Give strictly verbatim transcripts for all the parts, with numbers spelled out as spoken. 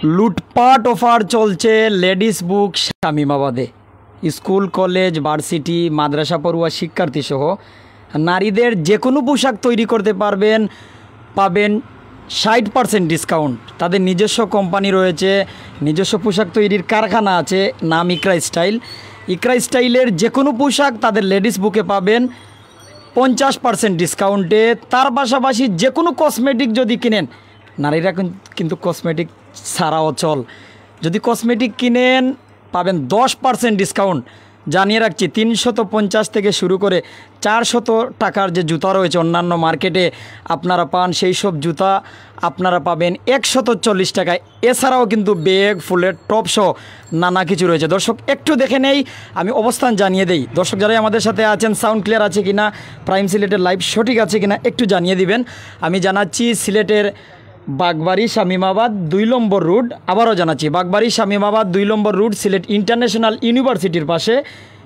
লুটপাট অফার চলছে লেডিস বুক শামীমাবাদে। স্কুল, কলেজ, ভার্সিটি, মাদ্রাসা পড়ুয়া শিক্ষার্থী সহ নারীদের যে কোনো পোশাক তৈরি করতে পারবেন, পাবেন ষাট পার্সেন্ট ডিসকাউন্ট। তাদের নিজস্ব কোম্পানি রয়েছে, নিজস্ব পোশাক তৈরির কারখানা আছে, নাম ইকরা স্টাইল। ইকরা স্টাইলের যে কোনো পোশাক তাদের লেডিস বুকে পাবেন পঞ্চাশ পার্সেন্ট ডিসকাউন্টে। তার পাশাপাশি যে কোনো কসমেটিক যদি কিনেন, নারীরা কিন-, কিন্তু কসমেটিক ছাড়া অচল। যদি কসমেটিক কিনেন, পাবেন দশ পার্সেন্ট ডিসকাউন্ট। জানিয়ে রাখছি, তিনশত পঞ্চাশ থেকে শুরু করে চারশত টাকার যে জুতা রয়েছে অন্যান্য মার্কেটে আপনারা পান, সেই সব জুতা আপনারা পাবেন একশত চল্লিশ টাকায়। এছাড়াও কিন্তু ব্যাগ, ফুলের টপ সহ নানা কিছু রয়েছে। দর্শক, একটু দেখে নেই, আমি অবস্থান জানিয়ে দেই। দর্শক, যারাই আমাদের সাথে আছেন, সাউন্ড ক্লিয়ার আছে কিনা, প্রাইম সিলেটের লাইভ সঠিক আছে কিনা, একটু জানিয়ে দিবেন। আমি জানাচ্ছি, সিলেটের বাগবাড়ি শামীমাবাদ দুই নম্বর রোড, আবারও জানাচ্ছি, বাগবাড়ি শামীমাবাদ দুই নম্বর রোড, সিলেট ইন্টারন্যাশনাল ইউনিভার্সিটির পাশে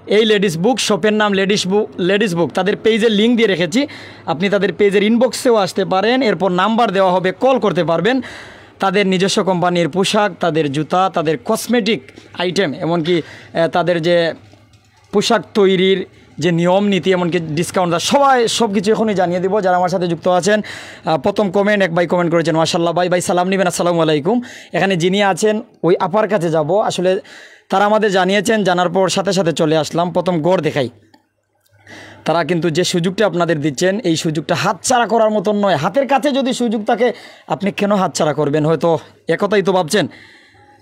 এই লেডিস বুক শপের নাম লেডিস বুক। লেডিস বুক তাদের পেজের লিংক দিয়ে রেখেছি, আপনি তাদের পেজের ইনবক্সেও আসতে পারেন। এরপর নাম্বার দেওয়া হবে, কল করতে পারবেন। তাদের নিজস্ব কোম্পানির পোশাক, তাদের জুতা, তাদের কসমেটিক আইটেম, এমনকি আহ, তাদের যে পোশাক তৈরির যে নিয়ম নীতি, এমনকি ডিসকাউন্ট, সবাই সব কিছু এখনই জানিয়ে দিব। যারা আমার সাথে যুক্ত আছেন, আহ, প্রথম কমেন্ট এক ভাই কমেন্ট করেছেন, মাশাল্লাহ ভাই, ভাই সালাম নিবেন, আসসালামু আলাইকুম। এখানে যিনি আছেন, ওই আপার কাছে যাব। আসলে তারা আমাদের জানিয়েছেন, জানার পর সাথে সাথে চলে আসলাম। প্রথম ঘর দেখাই, তারা কিন্তু যে সুযোগটা আপনাদের দিচ্ছেন, এই সুযোগটা হাতছাড়া করার মতন নয়। হাতের কাছে যদি সুযোগ থাকে, আপনি কেন হাতছাড়া করবেন? হয়তো একথাই তো ভাবছেন।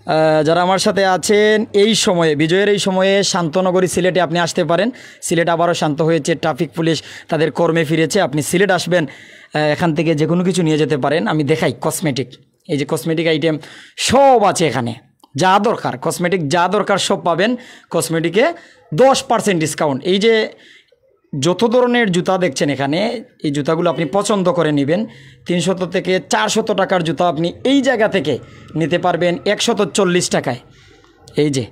আহ, যারা আমার সাথে আছেন, এই সময়ে, বিজয়ের এই সময়ে শান্তনগরী সিলেটে আপনি আসতে পারেন। সিলেট আবারও শান্ত হয়েছে, ট্রাফিক পুলিশ তাদের কর্মে ফিরেছে। আপনি সিলেট আসবেন, আহ, এখান থেকে যে কোনো কিছু নিয়ে যেতে পারেন। আমি দেখাই কসমেটিক, এই যে কসমেটিক আইটেম সব আছে এখানে, যা দরকার কসমেটিক, যা দরকার সব পাবেন কসমেটিকে দশ পার্সেন্ট ডিসকাউন্ট। এই যে যত ধরনের জুতা দেখছেন এখানে, এই জুতাগুলো আপনি পছন্দ করে নেবেন। তিনশত থেকে চারশত টাকার জুতা আপনি এই জায়গা থেকে নিতে পারবেন একশত চল্লিশ টাকায়। এই যে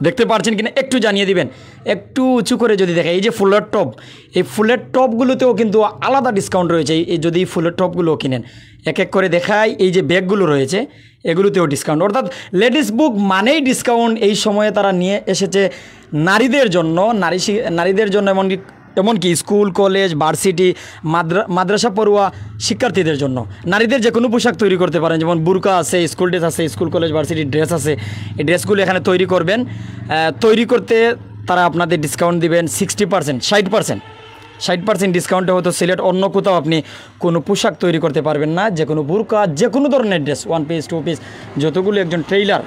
দেখতে পাচ্ছেন কিনা একটু জানিয়ে দিবেন, একটু উঁচু করে যদি দেখেন, এই যে ফুলের টপ, এই ফুলের টপগুলোতেও কিন্তু আলাদা ডিসকাউন্ট রয়েছে। এই, এই যদি ফুলের টপগুলো কিনেন, এক এক করে দেখাই, এই যে ব্যাগগুলো রয়েছে, এগুলোতেও ডিসকাউন্ট। অর্থাৎ লেডিস বুক মানেই ডিসকাউন্ট। এই সময়ে তারা নিয়ে এসেছে নারীদের জন্য, নারী শি-, নারীদের জন্য, এমনকি এমনকি স্কুল, কলেজ, ভার্সিটি, মাদ্রা-, মাদ্রাসা পড়ুয়া শিক্ষার্থীদের জন্য নারীদের যে কোনো পোশাক তৈরি করতে পারেন। যেমন বুরকা আছে, স্কুল ড্রেস আছে, স্কুল, কলেজ, ভার্সিটি ড্রেস আছে। এই ড্রেসগুলো এখানে তৈরি করবেন। আহ, তৈরি করতে তারা আপনাদের ডিসকাউন্ট দিবেন সিক্সটি পার্সেন্ট, ষাট পার্সেন্ট। ষাট পার্সেন্ট ডিসকাউন্টে হয়তো সিলেট অন্য কোথাও আপনি কোনো পোশাক তৈরি করতে পারবেন না। যে কোনো বুরকা, যে কোনো ধরনের dress, one piece, two piece, যতগুলো একজন টেইলার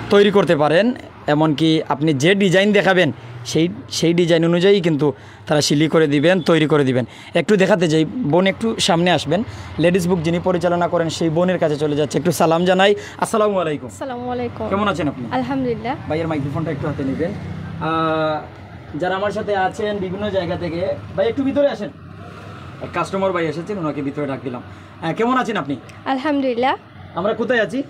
তৈরি করতে পারেন, এমনকি আপনি যে ডিজাইন দেখাবেন, সেই, সেই ডিজাইন অনুযায়ী কিন্তু তারা সিলি করে দিবেন, তৈরি করে দিবেন। একটু দেখাতে যাই, বোন একটু সামনে আসবেন। লেডিস বুক যিনি পরিচালনা করেন, সেই বোনের কাছে চলে যাচ্ছে, একটু সালাম জানাই। আসসালামু আলাইকুম। আসসালামু আলাইকুম। কেমন আছেন আপনি? আলহামদুলিল্লাহ। ভাইয়ের মাইক্রোফোনটা একটু হাতে নেবেন। আহ, যারা আমার সাথে আছেন বিভিন্ন জায়গা থেকে, ভাই একটু ভিতরে আসেন। এক কাস্টমার ভাই এসেছেন, ওনাকে ভিতরে ডাক দিলাম। আহ, কেমন আছেন আপনি? আলহামদুলিল্লাহ। আমরা কোথায় আছি?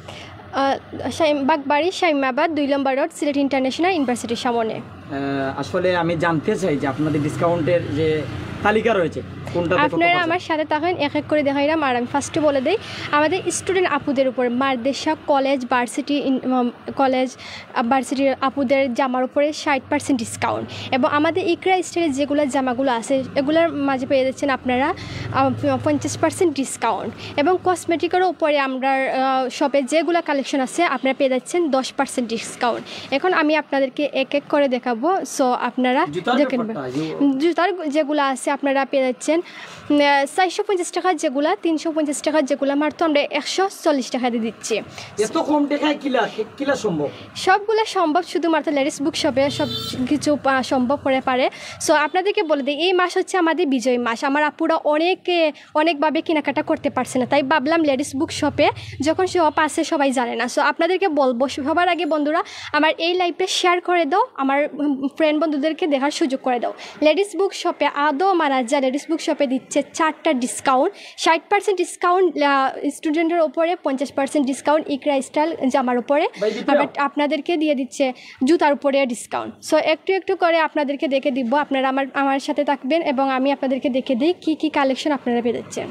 আহ, শাইম-, বাগবাড়ি, শাইমাবাদ, দুই নম্বর রোড, সিলেট ইন্টারন্যাশনাল ইউনিভার্সিটির সামনে। আহ, আসলে আমি জানতে চাই যে আপনাদের ডিসকাউন্টের যে তালিকা রয়েছে, কোনটা থেকে কত আপনারা পার্সেন্ট? আমার সাথে থাকেন, এক এক করে দেখাইলাম। আর আমি ফার্স্টে বলে দেই, আমাদের স্টুডেন্ট আপুদের উপর মাদ্রাসা, কলেজ, ভার্সিটি, ইন-, উম, কলেজ, আহ, ভার্সিটির আপুদের জামার উপরে ষাট পার্সেন্ট ডিসকাউন্ট। এবং আমাদের ইকরা স্টাইলের যেগুলো জামাগুলো আছে, এগুলোর মাঝে পেয়ে যাচ্ছেন আপনারা, আহ, পঞ্চাশ পার্সেন্ট ডিসকাউন্ট। এবং কসমেটিকেরও উপরে আমরা, আহ, শপে যেগুলো কালেকশন আছে, আপনারা পেয়ে যাচ্ছেন দশ পার্সেন্ট ডিসকাউন্ট। এখন আমি আপনাদেরকে এক এক করে দেখাবো, সো আপনারা জুতার দেখে নেবেন। ব্যাপারটা, জু- জুতার যেগুলো আছে, আপনারা পেয়ে যাচ্ছেন, উম, আহ, চারশো পঞ্চাশ টাকার যেগুলা, তিনশো পঞ্চাশ টাকার যেগুলা, মাত্র আমরা একশো চল্লিশ টাকা দিয়ে দিচ্ছি। এত কম টাকায় কিলা, কিলা সম্ভব? সবগুলা সম্ভব, শুধুমাত্র লেডিস বুক শপে সব কিছু, আহ, সম্ভব করে পারে। সো আপনাদেরকে বলে দিই, এই মাস হচ্ছে আমাদের বিজয় মাস। আমার আপুরা অনেকে অনেকভাবে কেনাকাটা করতে পারছে না, তাই ভাবলাম লেডিস বুক শপে যখন শপ আছে সবাই জানে না। সো আপনাদেরকে বলবো, সবার আগে বন্ধুরা, আমার এই লাইভটা শেয়ার করে দাও, আমার, উম, ফ্রেন্ড বন্ধুদেরকে দেখার সুযোগ করে দাও। লেডিস বুক শপে আদৌ মারা যায়, লেডিস বুক শপে দিচ্ছে চারটা ডিসকাউন্ট, ষাট পার্সেন্ট ডিসকাউন্ট, আহ, স্টুডেন্টের উপরে, পঞ্চাশ পার্সেন্ট ডিসকাউন্ট ইকরা স্টাইল জামার উপরে। ভাই, দ্বিতীয়। আবার আপনাদেরকে দিয়ে দিচ্ছে জুতার উপরে ডিসকাউন্ট। সো একটু একটু করে আপনাদেরকে দেখে দিব, আপনারা আমার, আমার সাথে থাকবেন এবং আমি আপনাদেরকে দেখে দিই কী কী কালেকশন আপনারা পেয়ে যাচ্ছেন।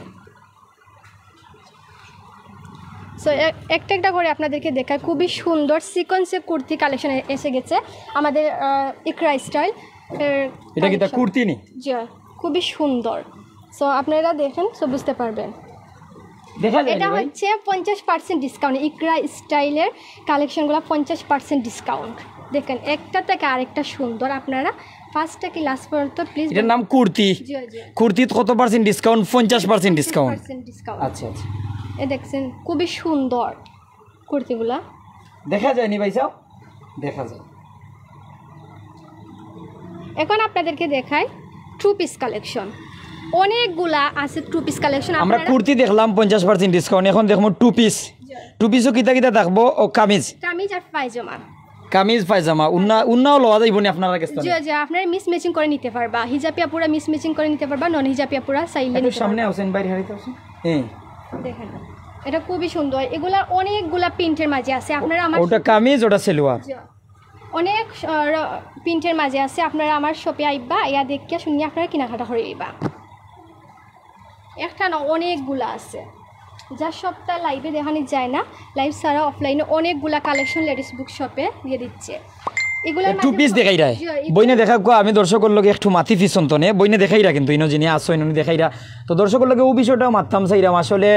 তো একটা একটা করে আপনাদেরকে দেখায়, খুবই সুন্দর সিকোয়েন্সের কুর্তি কালেকশন এসে গেছে আমাদের ইকরা স্টাইল। এটা কিতা কুর্তি নি? জি, খুবই সুন্দর। সো আপনারা দেখেন, সো বুঝতে পারবেন। দেখা যায় এটা নি ভাই? হচ্ছে পঞ্চাশ পার্সেন্ট ডিসকাউন্ট, ইকরা স্টাইলের কালেকশনগুলো পঞ্চাশ পার্সেন্ট ডিসকাউন্ট। দেখেন, একটা থেকে আরেকটা সুন্দর। আপনারা ফার্স্ট থেকে লাস্ট পর্যন্ত প্লিজ এটার নাম কুর্তি। জি, জি। কুর্তিত কত পার্সেন্ট ডিসকাউন্ট? পঞ্চাশ পার্সেন্ট ডিসকাউন্ট। Percent discount. আচ্ছা, আচ্ছা। এ দেখছেন, খুবই সুন্দর কুর্তিগুলা। দেখা যায় নি ভাই সাহেব? দেখা যায়। এখন আপনাদেরকে দেখাই টু পিস কালেকশন। অনেকগুলা আছে টু পিস কালেকশন। আমরা কুর্তি দেখলাম পঞ্চাশ পার্সেন্ট ডিসকাউন্ট, এখন দেখবো টু পিস। টু পিসও কিতা কিতা থাকবো? ও, কামিজ। কামিজ আর পায়জামা। কামিজ, পায়জামা, উন্না, উন্নাও লওয়া যাইবো নি আপনার কাছে? জি, জি, আপনারা মিস ম্যাচিং করে নিতে পারবা। হিজাবি আপুরা মিস ম্যাচিং করে নিতে পারবা, নন হিজাবি আপুরা চাইলে একটু নিতে সামনে পারবা। আছেন, বাইরে হারিতে আছেন। হ্যাঁ। দেখেন, এটা খুবই সুন্দর। এগুলা অনেকগুলা প্রিন্টের মাঝে আছে। আপনারা আমার ওটা কামিজ, ওটা সেলোয়ার। জি। অনেক প্রিন্টের মাঝে আছে। আপনারা আমার শপে আইবা, ইয়া দেখিয়া শুনিয়া আপনারা কেনাকাটা করে আইবা। একটা না, অনেকগুলা আছে, যা সবটা লাইভে দেখানি যায় না। লাইভ ছাড়া অফলাইনে অনেকগুলা কালেকশন লেডিস বুক শপে দিয়ে দিচ্ছে। এগুলোর টু পিস দেখাইরা। বইনে দেখা কো, আমি দর্শকর লগে একটু মাতি ফিছন তনে। বইনে দেখাইরা কিন্তু ইনো যিনি আছো, ইনো দেখাইরা। তো দর্শকর লগে ও বিষয়টা মাততাম চাইরাম। আসলে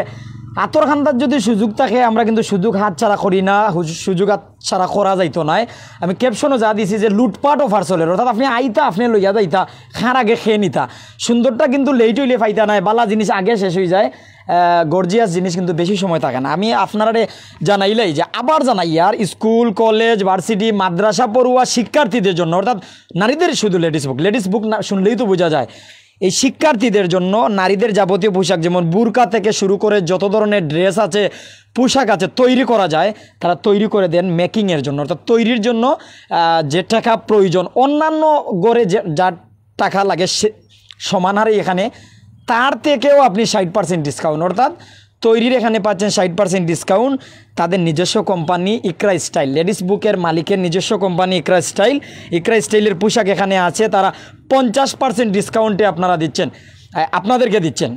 আতর খান্দার যদি সুযোগ থাকে, আমরা কিন্তু সুযোগ হাত ছাড়া করি না, হুজ-, সুযোগ হাত ছাড়া করা যাইতো নায়। আমি ক্যাপশনও যা দিছি যে লুটপাট অফার চলের, অর্থাৎ আপনি আইতা, আপনি লইয়া যাইতা, খার আগে খেয়ে নিতা। সুন্দরটা কিন্তু লেট হইলে পাইতা নায়, বালা জিনিস আগে শেষ হয়ে যায়। গর্জিয়াস জিনিস কিন্তু বেশি সময় থাকে না। আমি আপনারারে জানাইলাই যে আবার জানাই আর স্কুল, কলেজ, ভার্সিটি, মাদ্রাসা পড়ুয়া শিক্ষার্থীদের জন্য, অর্থাৎ নারীদের শুধু লেডিস বুক, লেডিস বুক না শুনলেই তো বোঝা যায়। এই শিক্ষার্থীদের জন্য নারীদের যাবতীয় পোশাক, যেমন বুরকা থেকে শুরু করে যত ধরনের ড্রেস আছে, পোশাক আছে, তৈরি করা যায়, তারা তৈরি করে দেন মেকিংয়ের জন্য, অর্থাৎ তৈরির জন্য আহ, যে টাকা প্রয়োজন, অন্যান্য গড়ে যে যা টাকা লাগে সে সমান হারে এখানে তার থেকেও আপনি ষাট পার্সেন্ট ডিসকাউন্ট, অর্থাৎ তৈরির এখানে পাচ্ছেন ষাট পার্সেন্ট ডিসকাউন্ট। তাদের নিজস্ব কোম্পানি ইকরা স্টাইল, লেডিস বুকের মালিকের নিজস্ব কোম্পানি ইকরা স্টাইল। ইকরা স্টাইলের পোশাক এখানে আছে, তারা পঞ্চাশ পার্সেন্ট ডিসকাউন্টে আপনারা দিচ্ছেন, আহ, আপনাদেরকে দিচ্ছেন।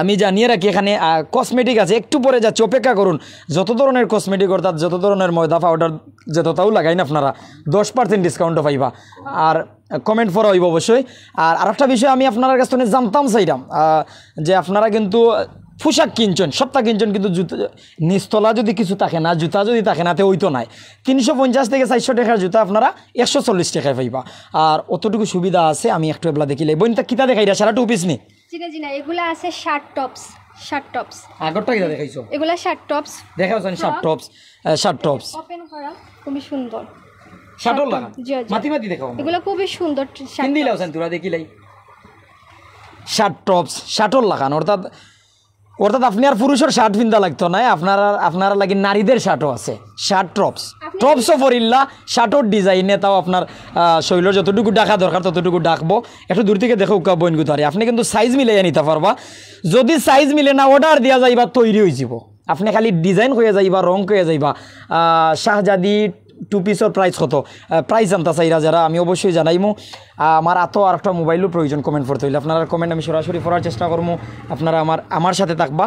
আমি জানিয়ে রাখি, এখানে কসমেটিক আছে, একটু পরে যাচ্ছি, অপেক্ষা করুন। যত ধরনের কসমেটিক, অর্থাৎ যত ধরনের ময়দা পাউডার, যতটাও লাগাইন আপনারা, দশ পার্সেন্ট ডিসকাউন্টও পাইবা। আর কমেন্ট পড়া হইব অবশ্যই। আর আরেকটা বিষয় আমি আপনার কাছ থেকে জানতাম চাইলাম, আহ, যে আপনারা কিন্তু পোশাক কিনছেন, সবটা কিনছেন, কিন্তু জুতা, নিচতলা যদি কিছু থাকে না, জুতা যদি থাকে না, তে ওই তো নাই। তিনশো পঞ্চাশ থেকে চারশো টাকার জুতা আপনারা একশো চল্লিশ টাকায় পাইবা। আর অতটুকু সুবিধা আছে, আমি একটু এবলা দেখিলে। বইন, তা কিতা দেখাইরা? সারা টু পিস নি? জি না, জি না, এগুলা আছে শার্ট টপস, শার্ট টপস। আগরটা কিতা দেখাইছো? এগুলা শার্ট টপস। দেখাও shirt tops, shirt tops. Open করা, খুবই সুন্দর। শার্টর লাগা? জি, জি। মাতি মাতি দেখাও। এগুলা খুবই সুন্দর শার্ট হিন্দি টপস। লাও সেন তোরা দেখিলাই। শার্ট টপস, শার্টর লাখান, অর্থাৎ, অর্থাৎ আপনি আর পুরুষের শার্ট পিন্দা লাগতো না, আপনারা, আপনারা লাগি নারীদের শার্টও আছে, শার্ট টপস। টপসও ফরিল্লা, শার্টর ডিজাইনে তাও আপনার, আহ, শরীরের যতটুকু ঢাকা দরকার ততটুকু ঢাকবো। একটু দূর থেকে দেখো উকা বইন গুতারে, আপনি কিন্তু সাইজ মিলাইয়া নিতে পারবা। যদি সাইজ মিলে না, অর্ডার দিয়া যাইবা, তৈরি হয়ে যাব। আপনি খালি ডিজাইন কইয়া যাইবা, রং কইয়া যাইবা। আহ, শাহজাদি টু পিসর প্রাইস কত? আহ, প্রাইস জানতা চাইরা যারা, আমি অবশ্যই জানাইমু। আহ, আমার আতো আর একটা মোবাইলও প্রয়োজন কমেন্ট পড়তে হইলে। আপনারা কমেন্ট আমি সরাসরি পড়ার চেষ্টা করমু, আপনারা আমার, আমার সাথে থাকবা।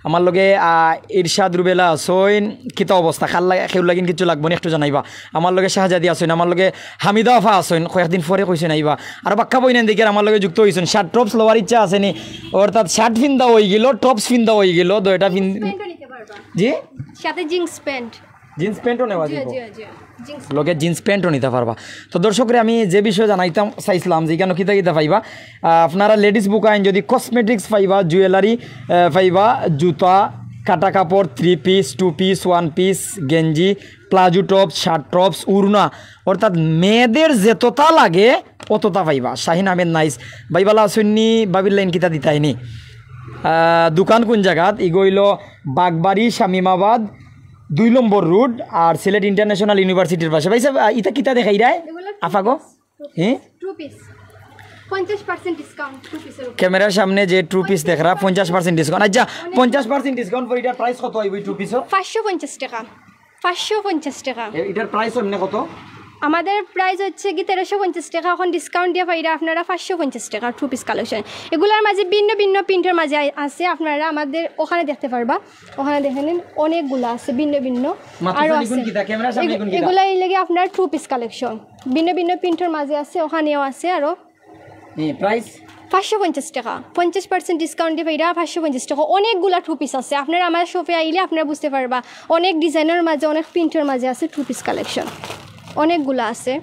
আমার লগে, আহ, ইরশাদ রুবেলা আছইন, কিতা অবস্থা? খাল লাগে, কেউ লাগিন কিছু লাগবো না, একটু জানাইবা। আমার লগে শাহজাদি আছইন, আমার লগে হামিদা আফা আছইন, কয়েকদিন পরে কইছেন আইবা। আর বাক্কা বইনেন দেখি আমার লগে যুক্ত হইছেন, শার্ট টপস লওয়ার ইচ্ছা আছে নি, অর্থাৎ শার্ট ফিন্দা হয়ে গেল, টপস ফিন্দা হয়ে গেল, তো এটা ফিন-, প্যান্টও নিতে পারবা। জি? সাথে জিন্স প্যান্ট। জিন্স প্যান্টও নেওয়া জি, যাইব। জি, জি। জিন্স লগে জিন্স প্যান্টও নিতে পারবা। তো দর্শকরে আমি যে বিষয়ে জানাইতাম চাইছিলাম যে এখানে কিতা কিতা পাইবা, আহ, আপনারা লেডিস বুকাইন যদি কসমেটিক্স পাইবা, জুয়েলারি, আহ, পাইবা, জুতা, কাটা কাপড়, three piece, two piece, one piece, গেঞ্জি, প্লাজো টপস, শার্ট টপস, উড়না, অর্থাৎ মেয়েদের যতটা লাগে অতটা পাইবা। শাহিন আহমেদ নাইস, ভাই ভালা আছইন নি? ভাবির লাইন কিতা দিতাই নি? আহ, দোকান কোন জায়গাত? ইগো হইল বাগবাড়ি, শামীমাবাদ, দুই নম্বর রোড, আর সিলেট ইন্টারন্যাশনাল ইউনিভার্সিটির পাশে। ভাই সাহেব, আহ, ইতা কিতা দেখাইরায়? আফাগো? হ্যাঁ? টু পিস, পঞ্চাশ পার্সেন্ট ডিসকাউন্ট টু পিসের উপর। ক্যামেরার সামনে যে টু পিস দেখরা, পঞ্চাশ পার্সেন্ট ডিসকাউন্ট। আচ্ছা, পঞ্চাশ পার্সেন্ট ডিসকাউন্ট পরে এটার প্রাইস কত হইব এই টু পিসর? পাঁচশো পঞ্চাশ টাকা, পাঁচশো পঞ্চাশ টাকা। এ-, এটার প্রাইস এমনি কত? আমাদের প্রাইস হচ্ছে কি তেরোশো পঞ্চাশ টাকা, এখন ডিসকাউন্ট দিয়া পাইরা আপনারা পাঁচশো পঞ্চাশ টাকা টু পিস কালেকশন। এগুলার মাঝে ভিন্ন ভিন্ন প্রিন্টের মাঝে আই-, আছে, আপনারা আমাদের ওখানে দেখতে পারবা। ওখানে দেখে নিন, অনেকগুলা আছে ভিন্ন ভিন্ন। মাথা আরো সামনে আছে কোন কিতা? ক্যামেরার সামনে এগু-, কোন কিতা? এগুলা এই লাগে আপনার টু পিস কালেকশন, ভিন্ন ভিন্ন প্রিন্টের মাঝে আছে, ওখানেও আছে আরো। হ্যাঁ, প্রাইস? পাঁচশো পঞ্চাশ টাকা, পঞ্চাশ পার্সেন্ট ডিসকাউন্ট দিয়ে পাইরা পাঁচশো পঞ্চাশ টাকা। অনেকগুলা টু পিস আছে, আপনারা আমার শপে আইলে আপনারা বুঝতে পারবা, অনেক ডিজাইনের মাঝে, অনেক প্রিন্টের মাঝে আছে টু পিস কালেকশন, অনেকগুলা আছে।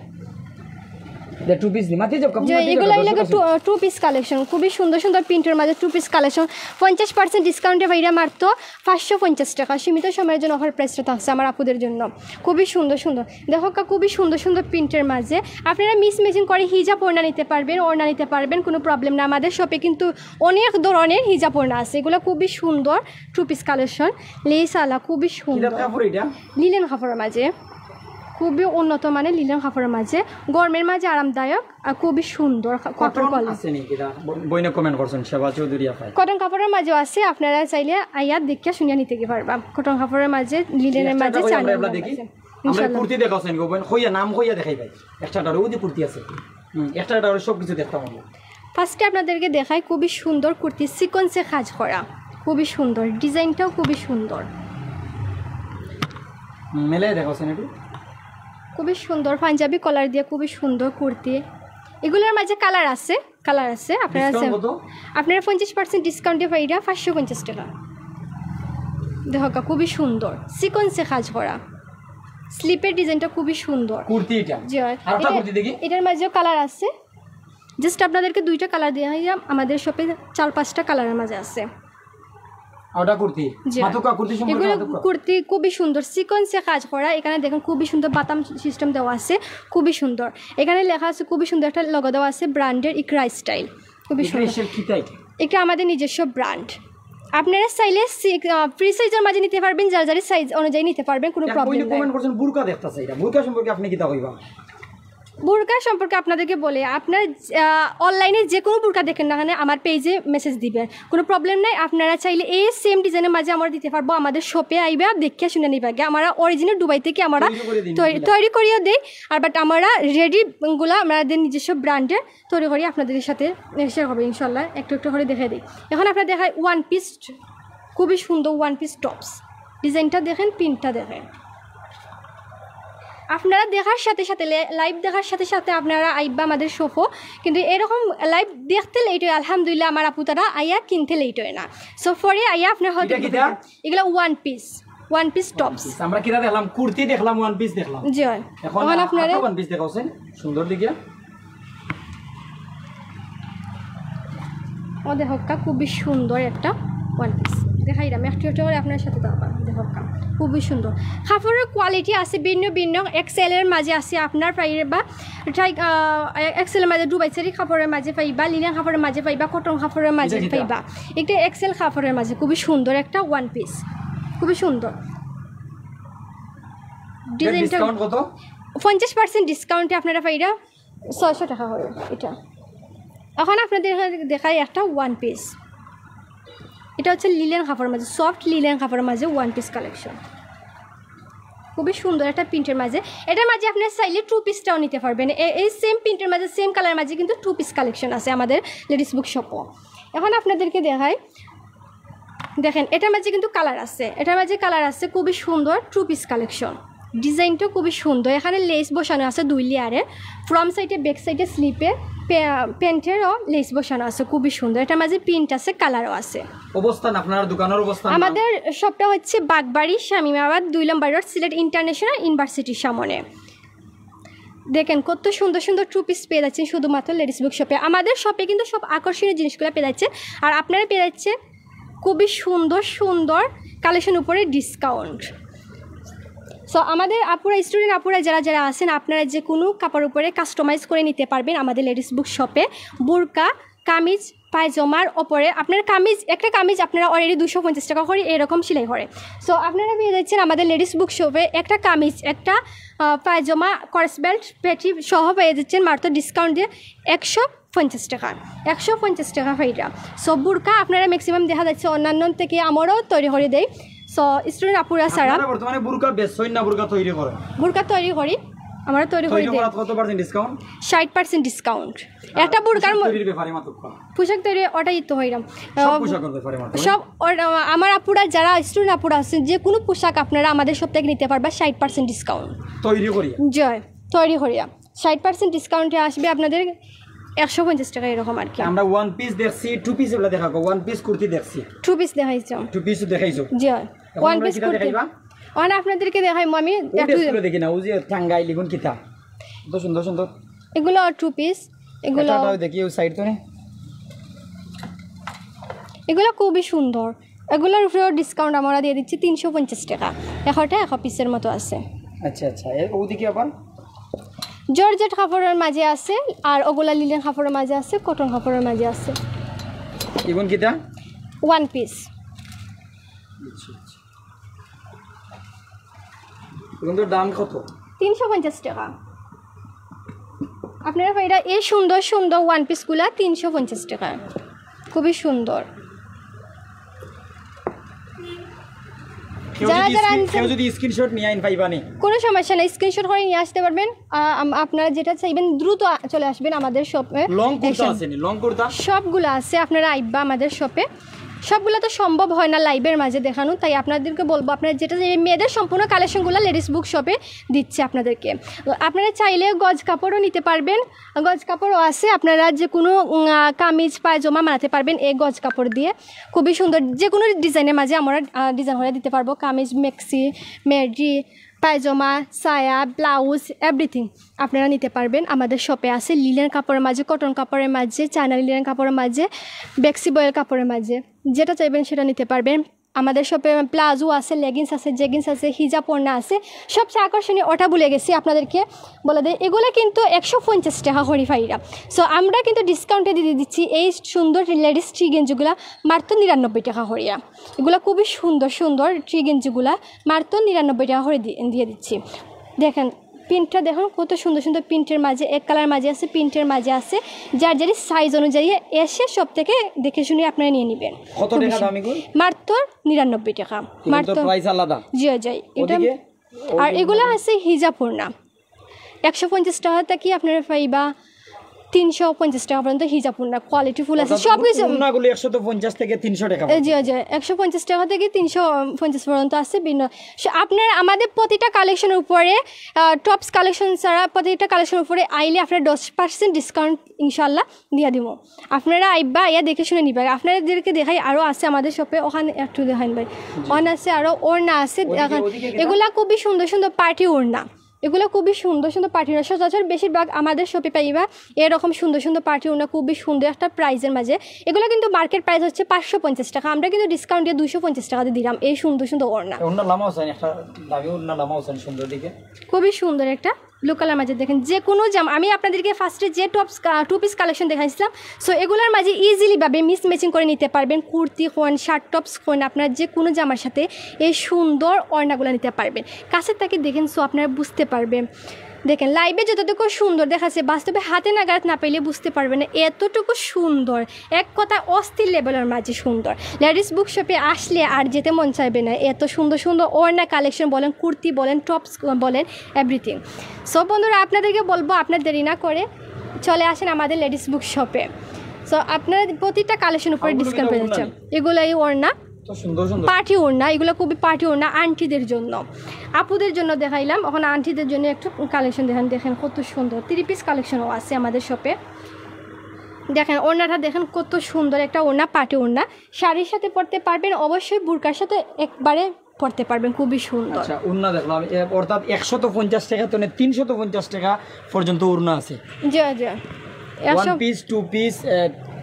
টু পিস নি মাতি যাও, যে এগুলা এই লাগে টু পিস কালেকশন, খুবই সুন্দর সুন্দর প্রিন্টের মাঝে টু পিস কালেকশন। পঞ্চাশ পার্সেন্ট ডিসকাউন্টে পাইরা মারতো পাঁচশো পঞ্চাশ টাকা, সীমিত সময়ের জন্য অফার প্রাইসটা থাকছে আমার আপুদের জন্য। খুবই সুন্দর সুন্দর, দেখো কা, খুবই সুন্দর সুন্দর প্রিন্টের মাঝে। আপনারা মিস ম্যাচিং করে হিজাব ওড়না নিতে পারবেন, ওড়না নিতে পারবেন, কোনো প্রবলেম না। আমাদের শপে কিন্তু অনেক ধরনের হিজাব ওড়না আছে, এগুলো খুবই সুন্দর টু পিস কালেকশন, লেস আলা, খুবই সুন্দর। কাপড় এটা? লিলেন কাপড়ের মাঝে, খুবই উন্নত মানের লিলেন কাপড়ের মাঝে, গরমের মাঝে আরামদায়ক আর খুবই সুন্দর কা-, কাপড় কটন কোয়ালিটি। আছে নি কিতা? ব-, বইনে কমেন্ট করছেন, সেবা চৌধুরী আপায়। কটন কাপড়ের মাঝেও আছে, আপনারা চাইলে আইয়া দেখিয়া শুনিয়া নিতে কি পারবা। কটন কাপড়ের মাঝে, লিলেনের মাঝে, চান্দেরির মাঝে। ইনশাআল্লাহ। কুর্তি দেখাও সেন গো বইন, কইয়া নাম কইয়া দেখাই ভাই। একটা ডারো ওদি কুর্তি আছে। হুম, একটা ডারো সব কিছু দেখতাম আমরা। ফার্স্টে আপনাদেরকে দেখাই খুবই সুন্দর কুর্তি, সিকোয়েন্সে কাজ করা, খুবই সুন্দর, ডিজাইনটাও খুবই সুন্দর। হুম, মেলে দেখাও সেন একটু। খুবই সুন্দর পাঞ্জাবি কলার দিয়ে খুবই সুন্দর কুর্তি। এগুলোর মাঝে কালার আছে, কালার আছে। আপনারা ডিসকাউন্ট আছে, কত? আপনারা পঞ্চাশ পার্সেন্ট ডিসকাউন্টে পাইরা পাঁচশো পঞ্চাশ টাকা। দেখো কা, খুবই সুন্দর সিকোয়েন্সে কাজ করা, স্লিপের ডিজাইনটা খুবই সুন্দর। কুর্তি এটা? জি, হয়। আর একটা এটা, কুর্তি দেখি। এটার মাঝেও কালার আছে। জাস্ট আপনাদেরকে দুইটা কালার দেখাইলাম, আমাদের শপে চার পাঁচটা কালারের মাঝে আছে। ওটা কুর্তি? জি। মাতুকা কুর্তি সম্পর্কে এগুলো মাতুকা। কুর্তি খুবই সুন্দর, সিকোয়েন্সে কাজ করা। এখানে দেখেন খুবই সুন্দর বাটাম সিস্টেম দেওয়া আছে, খুবই সুন্দর। এখানে লেখা আছে, খুবই সুন্দর একটা লোগো দেওয়া আছে ব্র্যান্ডের, ইকরা স্টাইল, খুবই ইকরা সুন্দর। স্টাইল কিতা এটা? এটা আমাদের নিজস্ব ব্র্যান্ড। আপনারা চাইলে সি-, আহ, ফ্রি সাইজের মাঝে নিতে পারবেন, যার যার সাইজ অনুযায়ী নিতে পারবেন, কোনো প্রবলেম নাই। কমেন্ট করছেন বুরকা দেখতাছে এটা, বুরকা সম্পর্কে আপনি কিতা কইবা? বুরকা সম্পর্কে আপনাদেরকে বলে, আপনার, আহ, অনলাইনে যে কোনো বুরকা দেখেন না কেন, আমার পেজে মেসেজ দিবেন, কোনো প্রবলেম নাই। আপনারা চাইলে এই সেম ডিজাইনের মাঝে আমরা দিতে পারবো, আমাদের শপে আইবা, দেখিয়া শুনিয়া নিবা গিয়া। আমরা অরিজিনাল দুবাই থেকে আমরা তৈরি করে দিই, তৈরি, তৈরি করিয়া দেই। আর বাট আমরা রেডি গুলা আমাদের নিজস্ব ব্র্যান্ডে তৈরি করি, আপনাদের সাথে শেয়ার হবে ইনশাল্লাহ, একটু একটু করে দেখাই দিই। এখন আপনারা দেখায় ওয়ান পিস, খুবই সুন্দর ওয়ান পিস টপস, ডিজাইনটা দেখেন, প্রিন্টটা দেখেন। আপনারা দেখার সাথে সাথে, লে-, লাইভ দেখার সাথে সাথে আপনারা আইবা আমাদের শপো, কিন্তু এরকম লাইভ দেখতে লেট হয়, আলহামদুলিল্লাহ আমার আপু তারা আইয়া কিনতে লেট হয় না। সো পরে আইয়া আপনারা হয়তো এটা কিতা? এগুলা one piece, one piece tops. আমরা কিতা দেখলাম? কুর্তি দেখলাম, ওয়ান পিস দেখলাম। জি হয়। এখন এখন আ-, আপনারা আরো ওয়ান পিস দেখাওছেন, সুন্দর দেখিয়া। ও দেখো কা, খুবই সুন্দর একটা ওয়ান পিস। দেখাইলাম একটু একটু করে আপনার সাথে, দেখো কা, খুবই সুন্দর। কাপড়ের কোয়ালিটি আছে ভিন্ন ভিন্ন, এক্সেলের মাঝে আছে আপনার পাইবা, ট্রাই, আহ, এক্সেলের মাঝে দুবাই চেরি কাপড়ের মাঝে পাইবা, লিনেন কাপড়ের মাঝে পাইবা, কটন কাপড়ের মাঝে এটা কিতা? পাইবা। একটা এক্সেল কাপড়ের মাঝে খুবই সুন্দর একটা ওয়ান পিস, খুবই সুন্দর। ডিজাইনটা ডিসকাউন্ট কত? পঞ্চাশ পার্সেন্ট ডিসকাউন্টে আপনারা পাইরা ছয়শো টাকা হবে এটা। এখন আপনাদের দেখাই একটা ওয়ান পিস, এটা হচ্ছে লিলেন কাপড়ের মাঝে, সফট লিলেন কাপড়ের মাঝে ওয়ান পিস কালেকশন, খুবই সুন্দর একটা প্রিন্টের মাঝে। এটার মাঝে আপনারা চাইলে টু পিসটাও নিতে পারবেন। এ-, এই সেম প্রিন্টের মাঝে, সেম কালারের মাঝে কিন্তু টু পিস কালেকশন আছে আমাদের লেডিস বুক শপও। এখন আপনাদেরকে দেখাই, দেখেন এটার মাঝে কিন্তু কালার আছে, এটার মাঝে কালার আছে, খুবই সুন্দর টু পিস কালেকশন। ডিজাইনটা খুবই সুন্দর। এখানে লেস বসানো আছে দুই লেয়ারে, ফ্রন্ট সাইডে, ব্যাক সাইডে, স্লিপে, প্যা-, প্যান্টেরও লেস বসানো আছে, খুবই সুন্দর। এটার মাঝে প্রিন্ট আছে, কালারও আছে। অবস্থান, আপনার দোকানের অবস্থান? আমাদের শপটা হচ্ছে বাগবাড়ি, শামীমাবাদ, দুই নম্বর রোড, সিলেট ইন্টারন্যাশনাল ইউনিভার্সিটির সামনে। দেখেন কত সুন্দর সুন্দর টু পিস পেয়ে যাচ্ছেন শুধুমাত্র লেডিস বুক শপে। আমাদের শপে কিন্তু সব আকর্ষণীয় জিনিসগুলো পেয়ে যাচ্ছে, আর আপনারা পেয়ে যাচ্ছেন খুবই সুন্দর সুন্দর কালেকশন উপরে ডিসকাউন্ট। সো আমাদের আপুরা, স্টুডেন্ট আপুরা যারা যারা আছেন, আপনারা যে কোনো কাপড় উপরে কাস্টমাইজ করে নিতে পারবেন আমাদের লেডিস বুক শপে। বোরকা, কামিজ, পায়জামার ওপরে আপনার কামিজ, একটা কামিজ আপনারা অলরেডি দুশো পঞ্চাশ টাকা করে এরকম সেলাই করে। সো আপনারা পেয়ে যাচ্ছেন আমাদের লেডিস বুক শপে একটা কামিজ, একটা, আহ, পায়জামা, কর্স বেল্ট, পেটি সহ পেয়ে যাচ্ছেন মাত্র ডিসকাউন্ট দিয়ে একশো পঞ্চাশ টাকা, একশো পঞ্চাশ টাকা পাইরা। সো বোরকা আপনারা ম্যাক্সিমাম দেখা যাচ্ছে অন্যান্য থেকে আমরাও তৈরি করে দেই। সো স্টুডেন্ট আপুরা ছাড়া আপনারা বর্তমানে বোরকা বেচছেন না বোরকা তৈরি করেন? বোরকা তৈরি করি। আমরা তৈরি করি তৈরি দেই করাত কত পার্সেন্ট ডিসকাউন্ট? ষাট পার্সেন্ট ডিসকাউন্ট। একটা বুরকার ম- তৈরির ব্যাপারে মাতুক্কা। পোশাক তৈরি ওটাই তো হইলাম। সব পোশাকের ব্যাপারে মাতুক্কা। সব ওর, আমার আপুরা যারা স্টুডেন্ট আপুরা আছেন, যে কোনো পোশাক আপনারা আমাদের শপ থেকে নিতে পারবা ষাট পার্সেন্ট ডিসকাউন্ট। তৈরি করিয়া। জয় তৈরি করিয়া ষাট পার্সেন্ট ডিসকাউন্টে আসবে আপনাদের একশো পঞ্চাশ টাকা এরকম আর কি। আমরা ওয়ান পিস দেখছি, টু পিস এগুলা দেখাও, ওয়ান পিস কুর্তি দেখছি, টু পিস দেখাইছিলাম। টু পিস দেখাইছো। জয় এখন ওয়ান আমরা পিস কিতা কুর্তি। দেখাইবা? অন আপনাদেরকে দেখাই আমি ওই একটু ড্রেসগুলো দেখি না, ওই যে টাঙ্গাইল ইগুন কিতা, কত সুন্দর সুন্দর। এগুলো টু পিস, এগুলো এটা দেখি ওই সাইড তো নেই। এগুলো খুবই সুন্দর। এগুলোর উপরেও ডিসকাউন্ট আমরা দিয়ে দিচ্ছি তিনশো পঞ্চাশ টাকা। একটা একটা পিসের মতো আছে। আচ্ছা আচ্ছা, এর ওদিকে আবার জর্জেট কাপড়ের মাঝে আছে, আর ওগুলা লিলেন কাপড়ের মাঝে আছে, কটন কাপড়ের মাঝে আছে। ইগুন কিতা? One piece. আচ্ছা আচ্ছা, ইগুন তো দাম কত? তিনশো পঞ্চাশ টাকা। আপনারা এটা এই সুন্দর সুন্দর ওয়ান পিসগুলা তিনশো পঞ্চাশ টাকা, খুবই সুন্দর। কেউ যারা যদি যারা স্ক্রিন- আনছেন- কেউ যদি স্ক্রিনশট নিয়ে আইন পাইবা নি? কোনো সমস্যা নেই, স্ক্রিনশট করে নিয়ে আসতে পারবেন। আ, আম- আপনারা যেটা চাইবেন দ্রুত আ- চলে আসবেন আমাদের শপে। লং কুর্তা এসে- আছে নি? লং কুর্তা? সবগুলো আছে, আপনারা আইবা আমাদের শপে। সবগুলো তো সম্ভব হয় না লাইভের মাঝে দেখানো, তাই আপনাদেরকে বলবো আপনারা যেটা এই মেয়েদের সম্পূর্ণ কালেকশনগুলো লেডিস বুক শপে দিচ্ছে আপনাদেরকে। তো আপনারা চাইলে গজ কাপড়ও নিতে পারবেন, গজ কাপড়ও আছে। আপনারা যে কোনো উম, আহ, কামিজ পায়জামা বানাতে পারবেন এই গজ কাপড় দিয়ে। খুবই সুন্দর, যে কোনো ডিজাইনের মাঝে আমরা ডিজাইন করে দিতে পারবো। কামিজ, মেক্সি, মেডি, পায়জামা, সায়া, ব্লাউজ, এভরিথিং আপনারা নিতে পারবেন। আমাদের শপে আছে লিলেন কাপড়ের মাঝে, কটন কাপড়ের মাঝে, চায়না লিলেন কাপড়ের মাঝে, বেক্সি বয়েল কাপড়ের মাঝে, যেটা চাইবেন সেটা নিতে পারবেন। আমাদের শপে প্লাজো আছে, লেগিংস আছে, জেগিংস আছে, হিজাব ওড়না আছে। সবচেয়ে আকর্ষণীয় ওটা ভুলে গেছি আপনাদেরকে বলে দেয়, এগুলো কিন্তু একশো পঞ্চাশ টাকা করি পাইরা। সো আমরা কিন্তু ডিসকাউন্টে দিয়ে দিচ্ছি এই সুন্দর লেডিস থ্রি গেঞ্জিগুলা মাত্র নিরানব্বই টাকা করিয়া। এগুলো খুবই সুন্দর সুন্দর থ্রি গেঞ্জিগুলা মাত্র নিরানব্বই টাকা করে দি- দিয়ে দিচ্ছি। দেখেন প্রিন্টটা দেখুন কত সুন্দর সুন্দর প্রিন্টের মাঝে, এক কালার মাঝে আছে, প্রিন্টের মাঝে আছে। যার যার সাইজ অনুযায়ী এসে শপ থেকে দেখে শুনে আপনারা নিয়ে নেবেন। কত টাকা দাম এগুলো? মাত্র নিরানব্বই টাকা। এগুলো তো মাত্র প্রাইস আলাদা। জি জি এটা। ওদিকে? আর এগুলো আছে হিজাব ওড়না, একশো পঞ্চাশ টাকা থেকে আপনারা পাইবা তিনশো পঞ্চাশ টাকা পর্যন্ত হিজাব ওড়না, কোয়ালিটি ফুল আছে, সব কিছু। ওড়নাগুলো একশো পঞ্চাশ থেকে তিনশো টাকা। এ, জি জি একশো পঞ্চাশ টাকা থেকে তিনশো পঞ্চাশ পর্যন্ত আছে বিভিন্ন। সে- আপনারা আমাদের প্রতিটা কালেকশনের উপরে, টপস কালেকশন ছাড়া প্রতিটা কালেকশনের উপরে আইলে আপনারা দশ পার্সেন্ট ডিসকাউন্ট ইনশাল্লাহ দিয়ে দিব। আপনারা আইবা, আইয়া দেখে শুনে নিবা। আপনাদেরকে দেখাই আরও আছে আমাদের শপে, ওখানে একটু দেখাইন ভাই। অন আছে আরও ওড়না আছে। ওদিকে, এখন ওদিকে কিতা? এগুলা খুবই সুন্দর সুন্দর পার্টি ওড়না, এগুলো খুবই সুন্দর সুন্দর পার্টি ওড়না। সচরাচর বেশিরভাগ আমাদের শপে পাইবা এরকম সুন্দর সুন্দর পার্টি ওড়না, খুবই সুন্দর একটা প্রাইসের মাঝে। এগুলো কিন্তু মার্কেট প্রাইস হচ্ছে পাঁচশো পঞ্চাশ টাকা, আমরা কিন্তু ডিসকাউন্ট দিয়ে দুশো পঞ্চাশ টাকা দিয়ে দিলাম এই সুন্দর সুন্দর ওড়না। ওড়না লামা হোসেন, একটা দামি ওড়না লামা হোসেন সুন্দর দিকে। খুবই সুন্দর একটা ব্লু কালার মাঝে। দেখেন যে কোনো জামা, আমি আপনাদেরকে ফার্স্টে যে টপস টু পিস কালেকশন দেখাইছিলাম, সো এগুলোর মাঝে ইজিলি ভাবে মিস ম্যাচিং করে নিতে পারবেন। কুর্তি হন, শার্ট টপস হন, আপনারা যে কোনো জামার সাথে এই সুন্দর ওড়নাগুলো নিতে পারবেন। কাছে তাকে দেখেন, সো আপনারা বুঝতে পারবেন। দেখেন লাইভে যতটুকু সুন্দর দেখাচ্ছে, বাস্তবে হাতে নাগাদ না পেলে বুঝতে পারবেন না এতটুকু সুন্দর। এক কথা অস্থির লেভেলের মাঝে সুন্দর। লেডিস বুক শপে আসলে আর যেতে মন চাইবে না, এত সুন্দর সুন্দর ওড়না কালেকশন বলেন, কুর্তি বলেন, টপস বলেন, এভরিথিং। সো বন্ধুরা, আপনাদেরকে বলবো আপনারা দেরি না করে চলে আসেন আমাদের লেডিস বুক শপে। সো আপনারা প্রতিটা কালেকশন উপরে ওগুলো ডিসকাউন্ট কিন্তু পেয়ে ওড়না যাচ্ছেন। নেই। এগুলো এই ওড়না তো সুন্দর সুন্দর। পার্টি ওড়না, এগুলো খুবই পার্টি ওড়না আন্টিদের জন্য, আপুদের জন্য দেখাইলাম। এখন আন্টিদের জন্য একটু কালেকশন দেখেন, দেখেন কত সুন্দর থ্রি পিস কালেকশনও আছে আমাদের শপে। দেখেন ওড়নাটা দেখেন কত সুন্দর একটা ওড়না, পার্টি ওড়না, শাড়ির সাথে পরতে পারবেন, অবশ্যই বুরকার সাথে একবারে পরতে পারবেন, খুবই সুন্দর। আচ্ছা, ওড়না দেখলাম, এ, অর্থাৎ একশো পঞ্চাশ টাকা তো নেই, তিনশো পঞ্চাশ টাকা পর্যন্ত ওড়না আছে। জি জি ওয়ান একশো পিস, টু পিস,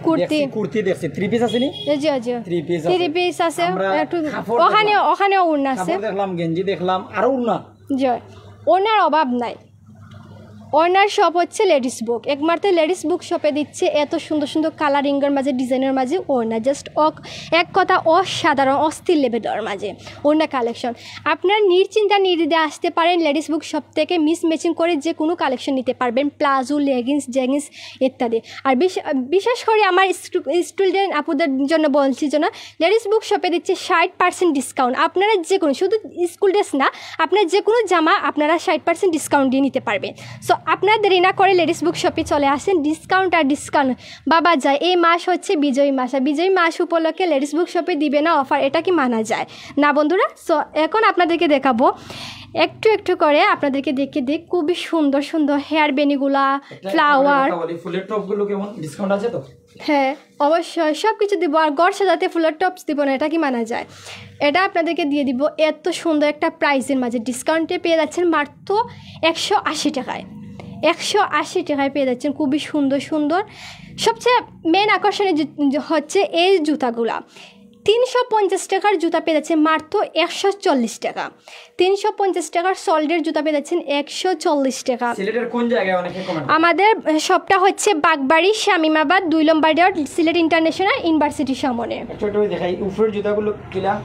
কুর্তি। কুর্তি দেখছি, থ্রি পিস আছে নি? জি জি থ্রি পিস আছে। থ্রি পিস আছে আমরা একটু কাপড় ওখানে দেখলাম। ওখানেও ওড়না আছে। কাপড় দেখলাম, গেঞ্জি দেখলাম, আরো ওড়না। জি ওড়নার অভাব নাই, ওড়নার শপ হচ্ছে লেডিস বুক, একমাত্র লেডিস বুক শপে দিচ্ছে এত সুন্দর সুন্দর কালারিংয়ের মাঝে, ডিজাইনের মাঝে ওড়না। জাস্ট এক কথা অসাধারণ, অস্থির লেভেলের মাঝে ওড়না কালেকশন। আপনার নিশ্চিন্তা নির্দ্বিধায় আসতে পারেন লেডিস বুক শপ থেকে, মিস ম্যাচিং করে যে কোনো কালেকশন নিতে পারবেন, প্লাজো, লেগিংস, জেগিংস ইত্যাদি। আর বিশ- বিশেষ করে আমার স্টুডেন্ট আপুদের জন্য বলছি যেন লেডিস বুক শপে দিচ্ছে ষাট পার্সেন্ট ডিসকাউন্ট। আপনারা যে কোনো, শুধু স্কুল ড্রেস না, আপনার যে কোনো জামা আপনারা ষাট পার্সেন্ট ডিসকাউন্ট দিয়ে নিতে পারবেন। সো আপনারা দেরি না করে লেডিস বুক শপে চলে আসেন। ডিসকাউন্ট আর ডিসকাউন্ট, বাবা যায়। এই মাস হচ্ছে বিজয় মাস, আর বিজয় মাস উপলক্ষে লেডিস বুক শপে দিবে না অফার, এটা কি মানা যায়? না বন্ধুরা। সো এখন আপনাদেরকে দেখাবো একটু একটু করে, আপনাদেরকে দেখিয়ে দিই খুবই সুন্দর সুন্দর হেয়ার বেনিগুলা, ফ্লাওয়ার। ফুলের টপগুলো কেমন, ডিসকাউন্ট আছে তো? হ্যাঁ, অবশ্যই সব কিছু দিব। আর ঘর সাজাতে ফুলের টপস দিব না, এটা কি মানা যায়? এটা আপনাদেরকে দিয়ে দিব এত সুন্দর একটা প্রাইসের মাঝে, ডিসকাউন্টে পেয়ে যাচ্ছেন মাত্র একশো আশি টাকায়। একশো আশি টাকায় পেয়ে যাচ্ছেন খুবই সুন্দর সুন্দর। সবচেয়ে মেন আকর্ষণীয় হচ্ছে এই জুতাগুলা। তিনশো পঞ্চাশ টাকার জুতা পেয়ে যাচ্ছেন মাত্র একশো চল্লিশ টাকা। তিনশো পঞ্চাশ টাকার সল্ডের জুতা পেয়ে যাচ্ছেন একশো চল্লিশ টাকা। সিলেটের কোন জায়গায় অনেকে কমেন্ট? আমাদের শপটা হচ্ছে বাগবাড়ি, শামীমাবাদ, দুই নম্বর রোড, সিলেট ইন্টারন্যাশনাল ইউনিভার্সিটির সামনে। একটু একটু দেখাই উপরের জুতাগুলো কিলা।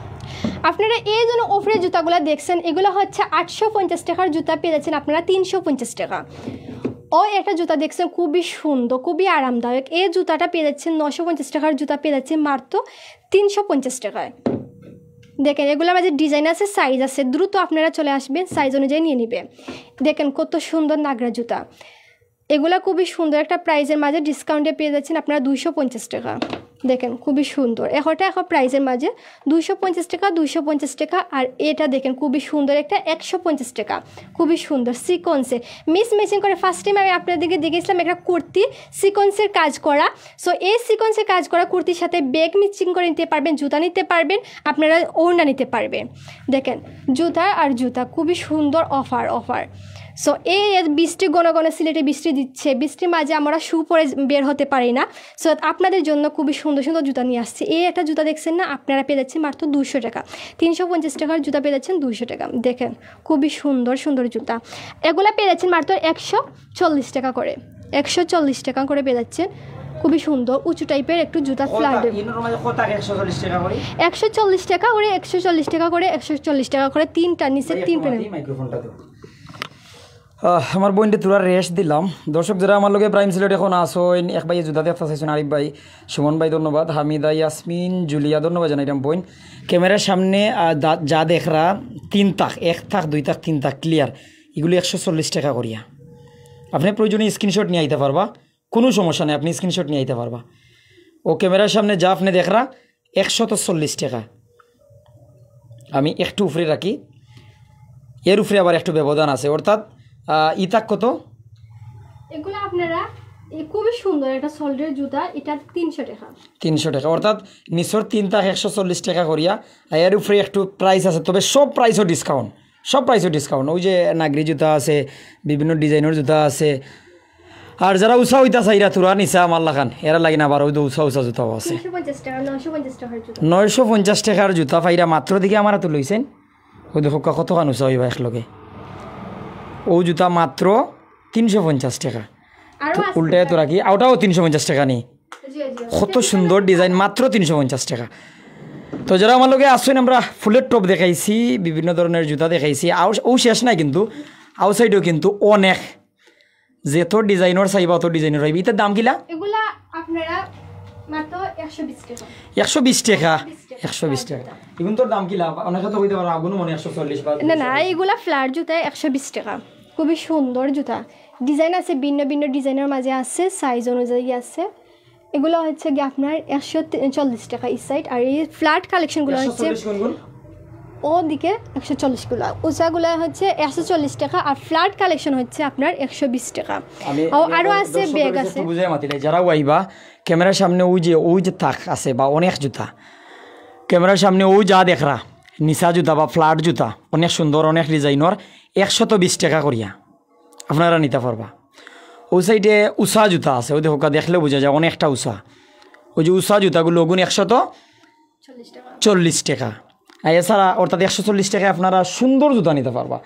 আপনারা এই জন্য উপরের জুতাগুলো দেখছেন, এগুলো হচ্ছে আটশো পঞ্চাশ টাকার জুতা পেয়ে যাচ্ছেন আপনারা তিনশো পঞ্চাশ টাকা। ও একটা জুতা দেখছেন, খুবই সুন্দর, খুবই আরামদায়ক। এই জুতাটা পেয়ে যাচ্ছেন নশো পঞ্চাশ টাকার জুতা পেয়ে যাচ্ছেন মাত্র তিনশো পঞ্চাশ টাকায়। দেখেন, এগুলোর মাঝে ডিজাইন আছে, সাইজ আছে, দ্রুত আপনারা চলে আসবেন, সাইজ অনুযায়ী নিয়ে নেবেন। দেখেন কত সুন্দর নাগরা জুতা, এগুলা খুবই সুন্দর একটা প্রাইসের মাঝে ডিসকাউন্টে পেয়ে যাচ্ছেন আপনারা দুইশো পঞ্চাশ টাকা। দেখেন খুবই সুন্দর, একটা একটা প্রাইসের মাঝে দুইশো পঞ্চাশ টাকা, দুইশো পঞ্চাশ টাকা। আর এটা দেখেন খুবই সুন্দর একটা একশো পঞ্চাশ টাকা, খুবই সুন্দর সিকোয়েন্সে মিস ম্যাচিং করে। ফার্স্ট টাইম আমি আপনাদেরকে দেখেছিলাম একটা কুর্তি সিকোয়েন্সের কাজ করা। সো এই সিকোয়েন্সের কাজ করা কুর্তির সাথে ব্যাগ ম্যাচিং করে নিতে পারবেন, জুতা নিতে পারবেন, আপনারা ওড়না নিতে পারবেন। দেখেন জুতা আর জুতা, খুবই সুন্দর অফার, অফার। সো এই বৃষ্টি, ঘন ঘন সিলেটে বৃষ্টি দিচ্ছে, বৃষ্টির মাঝে আমরা শু পরে বের হতে পারি না। সো আপনাদের জন্য খুবই সুন্দর সুন্দর জুতা নিয়ে আসছি। এই একটা জুতা দেখছেন না, আপনারা পেয়ে যাচ্ছেন মাত্র দুশো টাকা। তিনশো পঞ্চাশ টাকার জুতা পেয়ে যাচ্ছেন দুশো টাকা। দেখেন খুবই সুন্দর সুন্দর জুতা, এগুলা পেয়ে যাচ্ছেন মাত্র একশো চল্লিশ টাকা করে। একশো চল্লিশ টাকা করে পেয়ে যাচ্ছেন, খুবই সুন্দর উঁচু টাইপের একটু জুতা, ফ্ল্যাট। ইনোর মাঝে কত থাকে? একশো চল্লিশ টাকা করে। একশো চল্লিশ টাকা করে, একশো চল্লিশ টাকা করে, একশো চল্লিশ টাকা করে, তিনটা নিচে তিন প্যানেল। মাইক্রোফোনটা তো আহ, আমার বইনটা তোরা রেস্ট দিলাম। দর্শক যারা আমার লগে প্রাইম সিলেট এখন আসইন, এক ভাই জুতা দেখতে চাইছেন, আরিফ ভাই, সুমন ভাই ধন্যবাদ, হামিদা, ইয়াসমিন, জুলিয়া ধন্যবাদ জানাইলাম বইন। ক্যামেরার সামনে আহ, যা- যা দেখরা তিন তাক, এক তাক, দুই তাক, তিন তাক ক্লিয়ার, এগুলি একশো চল্লিশ টাকা করিয়া। আপনি প্রয়োজনে স্ক্রিনশট নিয়ে আইতে পারবা, কোনো সমস্যা নেই, আপনি স্ক্রিনশট নিয়ে আইতে পারবা। ও ক্যামেরার সামনে যা আপনি দেখরা একশত চল্লিশ টাকা। আমি একটু উপরে রাখি, এর উপরে আবার একটু ব্যবধান আছে, অর্থাৎ আহ, ইতাক কত? এগুলো আপনারা এই খুবই সুন্দর একটা সল্ডের জুতা, এটা তিনশো টাকা। তিনশো টাকা, অর্থাৎ নিচর তিন তাক একশো চল্লিশ টাকা করিয়া, আর এর উপরে একটু প্রাইস আছে, তবে সব প্রাইসও ডিসকাউন্ট, সব প্রাইসও ডিসকাউন্ট। ওই যে নাগরি জুতা আছে, বিভিন্ন ডিজাইনের জুতা আছে। আর যারা উষা হইতা চাইরা তোরা নিচা আমার লাখান, এরা লাগি না, আবার ওই তো উষা উষা জুতাও আছে। তিনশো পঞ্চাশ টাকা, নয়শো পঞ্চাশ টাকার জুতা। নয়শো পঞ্চাশ টাকার জুতা পাইরা মাত্র দিকে আমার হাতে লইছেন। ওই দেখো কা-, কতখান উষা হইবা একলগে। ও জুতা মাত্র তিনশো পঞ্চাশ টাকা। আরো আছে। উল্টায় তো রাখি, ওটাও তিনশো পঞ্চাশ টাকা নেই। জি, জি। কত সুন্দর ডিজাইন, মাত্র তিনশো পঞ্চাশ টাকা। তো যারা আমার লগে আসছেন, আমরা ফুলের টপ দেখাইছি, বিভিন্ন ধরনের জুতা দেখাইছি, আউ- ও শেষ নাই কিন্তু, আউটসাইডেও কিন্তু অনেক, যত ডিজাইনর চাইবা অত ডিজাইনর পাইবে। ইতার দাম কিলা? এগুলা আপনারা মাত্র একশো বিশ টাকা। একশো বিশ টাকা। বিশ টাকা। একশো বিশ টাকা। এখন তোর দাম কিলা? অনেকে তো কইতে পারো, আগুন মনে একশো চল্লিশ বা না না, এইগুলা ফ্ল্যাট জুতা, একশো বিশ টাকা। খুবই সুন্দর জুতা, ডিজাইন আছে, ভিন্ন ভিন্ন ডিজাইনের মাঝে আছে, সাইজ অনুযায়ী আছে। এগুলো হচ্ছে গিয়ে আপনার একশো চল্লিশ টাকা এই সাইড, আর এই ফ্ল্যাট কালেকশনগুলো হচ্ছে একশো চল্লিশ কোনগুলো? ওদিকে একশো চল্লিশগুলো, উষাগুলো হচ্ছে একশো চল্লিশ টাকা, আর ফ্ল্যাট কালেকশন হচ্ছে আপনার একশো বিশ টাকা। আমি ও, আমি আরো আমার আছে, দর্শকদের ব্যাগ কাছে আছে। একটু বুঝাই মাতি নাই, যারা ওয়াইবা ক্যামেরার সামনে ওই যে ওই যে তাক আছে বা অনেক জুতা, ক্যামেরার সামনে ওই যা দেখরা নিচা জুতা বা ফ্ল্যাট জুতা, অনেক সুন্দর, অনেক ডিজাইনর, একশত বিশ টাকা করিয়া আপনারা নিতে পারবা। ওই সাইডে উষা জুতা আছে, ওই দেখো দেখলে বোঝা যায় অনেকটা উষা। ওই যে উষা জুতাগুলো ওগুন একশত চল্লিশ টাকা। চল্লিশ টাকা। আর এছাড়া অর্থাৎ একশো চল্লিশ টাকায় আপনারা সুন্দর জুতা নিতে পারবা।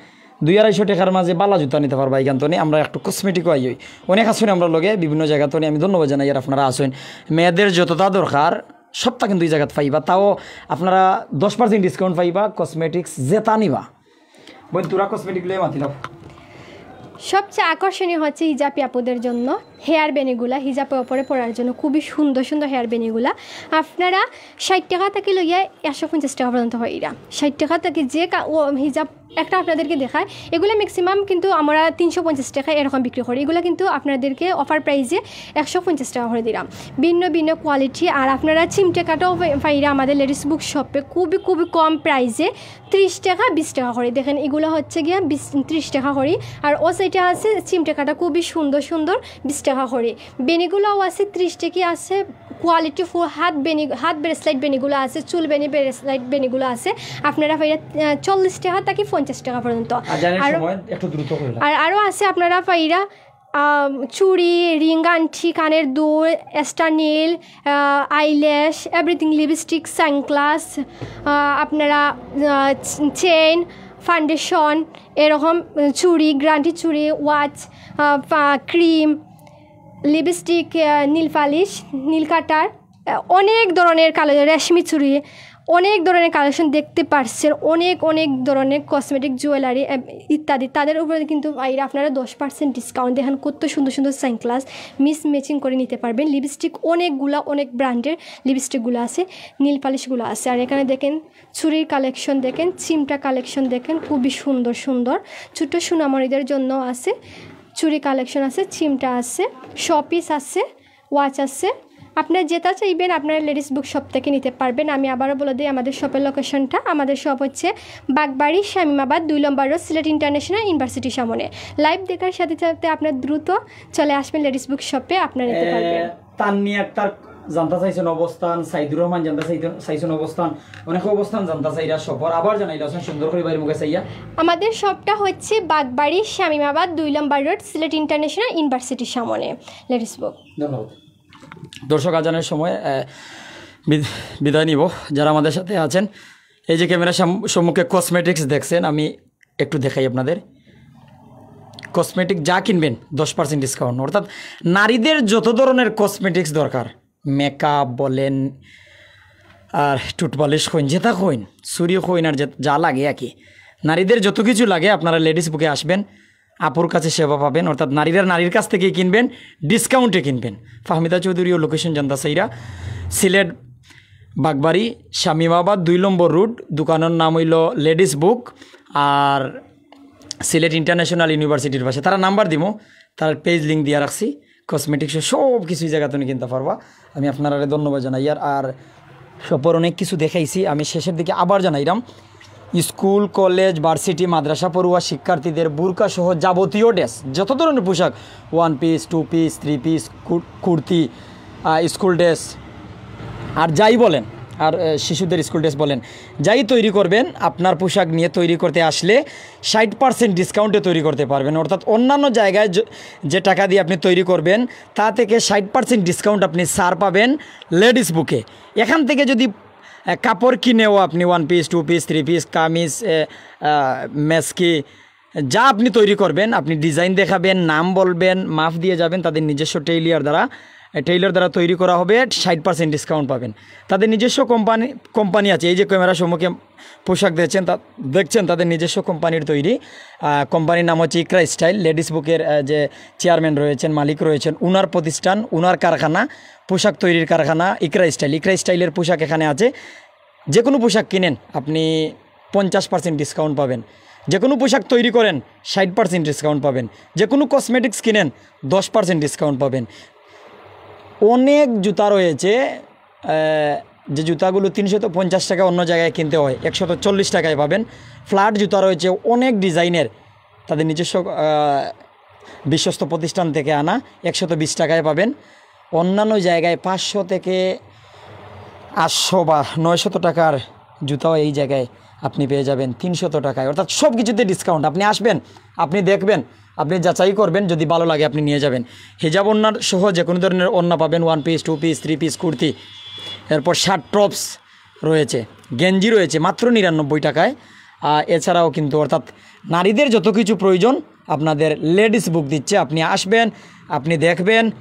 দুই আড়াইশো টেকার মাঝে বালা জুতা নিতা পারবা। ইখান তনে আমরা একটু কসমেটিকও আই অই, অনেক আছইন আমরার লগে বিভিন্ন জাগা তনে। আমি ধন্যবাদ জানাইয়ার আপনারা আছইন। মেয়েদের যতটা দরকার সবটা কিন্তু ই জাগাত পাইবা, তাও আপনারা দশ পার্সেন্ট ডিসকাউন্ট পাইবা। কসমেটিক্স যেটা নিবা, বইন, তোরা কসমেটিক লইয়া মাতি লাও। সবচেয়ে আকর্ষণীয় হচ্ছে হিজাবি আপুদের জন্য হেয়ার বেনিগুলা, হিজাবের উপরে পরার জন্য খুবই সুন্দর সুন্দর হেয়ার বেনিগুলা। আপনারা ষাট টাকা থাকি লইয়া একশো পঞ্চাশ টাকা পর্যন্ত পাইরা। ষাট টাকা থাকি যে কা-, ও হিজাব একটা আপনাদেরকে দেখায়, এগুলা ম্যাক্সিমাম কিন্তু আমরা তিনশো পঞ্চাশ টাকা এরকম বিক্রি করি। এগুলা কিন্তু আপনাদেরকে অফার প্রাইসে একশো পঞ্চাশ টাকা করে দিলাম। ভিন্ন ভিন্ন কোয়ালিটি। আর আপনারা চিমটে কাটাও পাই-, পাইরা আমাদের লেডিস বুক শপে খুবই খুবই কম প্রাইসে, ত্রিশ টাকা, বিশ টাকা করে। দেখেন, এগুলা হচ্ছে গিয়া বিশ, ত্রিশ টাকা করে। আর ও সাইডে আছে চিমটে কাটা, খুবই সুন্দর সুন্দর, বিশ টাকা করে। বেনিগুলাও আছে, ত্রিশ টাকা আছে, কোয়ালিটি ফুল হাত বেনি, হাত ব্রেসলেট বেনিগুলো আছে, চুল বেনি ব্রেসলেট বেনিগুলো আছে। আপনারা পাইরা, আহ, চল্লিশ টাকা থাকি পঞ্চাশ টাকা পর্যন্ত। আজানের আর সময় একটু দ্রুত কইলা। আর আরও আছে, আপনারা পাইরা, আম, চুড়ি, রিং, আংটি, কানের দুল, স্টানিল, আইল্যাশ, এভরিথিং, লিপস্টিক, সানগ্লাস, আপনারা চেইন, ফাউন্ডেশন, এরকম, আহ, চুড়ি, গ্রান্টি চুড়ি, ওয়াচ, ক্রিম, লিপস্টিক, নীল পালিশ, নীল কাটার, আহ, অনেক ধরনের কালেকশন, রেশমি চুড়ি, অনেক ধরনের কালেকশন দেখতে পারছেন। অনেক অনেক ধরনের কসমেটিক জুয়েলারি ইত্যাদি, তাদের উপরে কিন্তু পাইরা আপনারা দশ পার্সেন্ট ডিসকাউন্ট। দেখেন কত সুন্দর সুন্দর সানগ্লাস মিস ম্যাচিং করে নিতে পারবেন। লিপস্টিক অনেকগুলা, অনেক ব্র্যান্ডের লিপস্টিকগুলো আছে, নীল পালিশগুলো আছে। আর এখানে দেখেন চুড়ির কালেকশন দেখেন, চিমটা কালেকশন দেখেন, খুবই সুন্দর সুন্দর। ছোটো সোনামণিদের জন্য আছে, চুড়ি কালেকশন আছে, চিমটা আছে, শপিস আছে, ওয়াচ আছে। আপনারা যেটা চাইবেন আপনারা লেডিস বুক শপ থেকে নিতে পারবেন। আমি আবারও বলে দিই আমাদের শপের লোকেশনটা। আমাদের শপ হচ্ছে বাগবাড়ি, শামীমাবাদ, দুই নম্বর রোড, সিলেট ইন্টারন্যাশনাল ইউনিভার্সিটির সামনে। লাইভ দেখার সাথে সাথে আপনারা দ্রুত চলে আসবেন লেডিস বুক শপে, আপনারা নিতে পারবেন। তানমি আক্তার জানতে চাইছেন অবস্থান, সাইদুর রহমান জানতে চাইতে-, চাইছেন অবস্থান, অনেকে অবস্থান জানতে চাইরা শপর। আবার জানাইলা হোসেন সুন্দর করে বাইরে মুখে চাইয়া। আমাদের শপটা হচ্ছে বাগবাড়ি, শামীমাবাদ, দুই নম্বর রোড, সিলেট ইন্টারন্যাশনাল ইউনিভার্সিটির সামনে। লেডিস বুক। ধন্যবাদ। দর্শক, আজানের সময়, আহ, বিদ-, বিদায় নিব। যারা আমাদের সাথে আছেন, এই যে ক্যামেরা সাম-, সম্মুখে কসমেটিক্স দেখছেন, আমি একটু দেখাই আপনাদের। কসমেটিক যা কিনবেন দশ পার্সেন্ট ডিসকাউন্ট, অর্থাৎ নারীদের যত ধরনের কসমেটিক্স দরকার, মেকআপ বলেন, আর টুথপালিশ কইন, যেটা কইন, চুড়ি কইন, আর যে-, যা লাগে আর কি, নারীদের যত কিছু লাগে আপনারা লেডিস বুকে আসবেন, আপুর কাছে সেবা পাবেন, অর্থাৎ নারীরা নারীর কাছ থেকে কিনবেন, ডিসকাউন্টে কিনবেন। ফাহমিদা চৌধুরী ও লোকেশন জানতা চাইরা, সিলেট বাগবাড়ি, শামীমাবাদ, দুই নম্বর রোড, দোকানের নাম হইল লেডিস বুক। আর সিলেট ইন্টারন্যাশনাল ইউনিভার্সিটির পাশে, তারা নাম্বার দিমু, তার পেজ লিংক দিয়া রাখছি। কসমেটিক্স সব কিছু এই জায়গা থেকে কিনতে পারবা। আমি আপনারারে ধন্যবাদ জানাই। আর, আর শপর অনেক কিছু দেখাইছি, আমি শেষের দিকে আবার জানাইলাম, স্কুল, কলেজ, ভার্সিটি, মাদ্রাসা পড়ুয়া শিক্ষার্থীদের বোরকা সহ যাবতীয় ড্রেস, যত ধরনের পোশাক, one piece, two piece, three piece, kurti, আহ, স্কুল ড্রেস, আর যাই বলেন, আর, আহ, শিশুদের স্কুল ড্রেস বলেন, যাই তৈরি করবেন, আপনার পোশাক নিয়ে তৈরি করতে আসলে ষাট পার্সেন্ট ডিসকাউন্টে তৈরি করতে পারবেন। অর্থাৎ অন্যান্য জায়গায় যে, যে টাকা দিয়ে আপনি তৈরি করবেন, তা থেকে ষাট পার্সেন্ট ডিসকাউন্ট আপনি ছাড় পাবেন লেডিস বুকে। এখান থেকে যদি, আহ, কাপড় কিনেও আপনি one piece, two piece, three piece, কামিজ, আহ, আহ, মেসকি, যা আপনি তৈরি করবেন, আপনি ডিজাইন দেখাবেন, নাম বলবেন, মাপ দিয়ে যাবেন তাদের নিজস্ব টেইলর দ্বারা। টেইলর দ্বারা তৈরি করা হবে, ষাট পার্সেন্ট ডিসকাউন্ট পাবেন। তাদের নিজস্ব কোম্পানি, কোম্পানি আছে। এই যে ক্যামেরা সম্মুখে পোশাক দেখছেন, তা-, দেখছেন তাদের নিজস্ব কোম্পানির তৈরি। আহ, কোম্পানির নাম হচ্ছে ইকরা স্টাইল। লেডিস বুকের, আহ, যে চেয়ারম্যান রয়েছেন, মালিক রয়েছেন, উনার প্রতিষ্ঠান, উনার কারখানা, পোশাক তৈরির কারখানা ইকরা স্টাইল। ইকরা স্টাইলের পোশাক এখানে আছে। যে কোনো পোশাক কিনেন, আপনি পঞ্চাশ পার্সেন্ট ডিসকাউন্ট পাবেন। যে কোনো পোশাক তৈরি করেন, ষাট পার্সেন্ট ডিসকাউন্ট পাবেন। যে কোনো কসমেটিক্স কিনেন, দশ পার্সেন্ট ডিসকাউন্ট পাবেন। অনেক জুতা রয়েছে, আহ, যে জুতাগুলো তিনশত পঞ্চাশ টাকা অন্য জায়গায় কিনতে হয়, একশত চল্লিশ টাকায় পাবেন। ফ্ল্যাট জুতা রয়েছে অনেক ডিজাইনের, তাদের নিজস্ব, আহ, বিশ্বস্ত প্রতিষ্ঠান থেকে আনা, একশত বিশ টাকায় পাবেন। অন্যান্য জায়গায় পাঁচশো থেকে আটশো বা নয়শত টাকার জুতাও এই জায়গায় আপনি পেয়ে যাবেন তিনশত টাকায়। অর্থাৎ সব কিছুতে ডিসকাউন্ট। আপনি আসবেন, আপনি দেখবেন, আপনি যাচাই করবেন, যদি ভালো লাগে আপনি নিয়ে যাবেন। হিজাব ওড়নার সহ যে কোনো ধরনের ওড়না পাবেন, one piece, two piece, three piece, kurti, এরপর শার্ট, টপস রয়েছে, গেঞ্জি রয়েছে মাত্র নিরানব্বই টাকায়। আহ, এছাড়াও কিন্তু অর্থাৎ নারীদের যত কিছু প্রয়োজন আপনাদের লেডিস বুক দিচ্ছে। আপনি আসবেন, আপনি দেখবেন,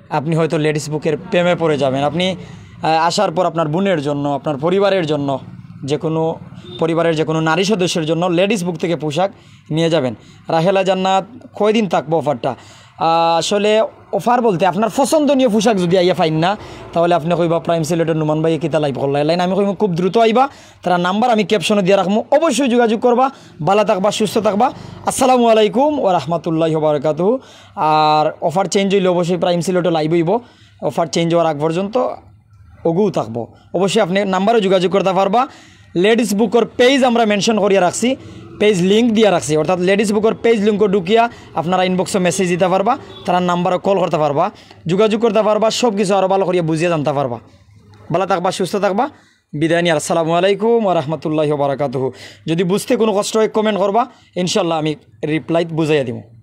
আপনি হয়তো লেডিস বুকের প্রেমে পড়ে যাবেন। আপনি আহ, আসার পর আপনার বোনের জন্য, আপনার পরিবারের জন্য, যে কোনো পরিবারের যে কোনো নারী সদস্যের জন্য লেডিস বুক থেকে পোশাক নিয়ে যাবেন। রাহেলা জান্নাত, কয়দিন থাকবো অফারটা? আহ, আসলে অফার বলতে আপনার পছন্দনীয় পোশাক যদি আইয়া পাইন না, তাহলে আপনি কইবা প্রাইম সিলেটর নুমান ভাইয়ে কিতা লাইভ করলা। এর line আমি কইমু খুব দ্রুত আইবা। তারা নাম্বার আমি ক্যাপশনে দিয়া রাখমু, অবশ্যই যোগাযোগ করবা। ভালা থাকবা, সুস্থ থাকবা। আসসালামু আলাইকুম ওয়া রাহমাতুল্লাহি ওয়া বারাকাতুহু। আর অফার চেঞ্জ হইলে অবশ্যই প্রাইম সিলেটও লাইভ হইব। অফার চেঞ্জ হওয়ার আগ পর্যন্ত অগুও থাকবো। অবশ্যই আপনি নাম্বারও যোগাযোগ করতা পারবা। লেডিস বুকর পেজ আমরা মেনশন করিয়া রাখছি, পেজ লিংক দিয়া রাখছি, অর্থাৎ লেডিস বুকর পেজ লিংকও ঢুকিয়া আপনারা ইনবক্সও মেসেজ দিতা পারবা, তারা নাম্বারও কল করতা পারবা, যোগাযোগ করতা পারবা, সব কিছু আরও ভালা করিয়া বুঝিয়া জানতা পারবা। ভালা থাকবা, সুস্থ থাকবা, বিদায় নিয়ার। আসসালামু আলাইকুম ওয়া রাহমাতুল্লাহি ওয়া বারাকাতুহু। যদি বুঝতে কোনো কষ্ট হয় কমেন্ট করবা, ইনশাল্লাহ আমি রিপ্লাইত বুঝাইয়া দিমু।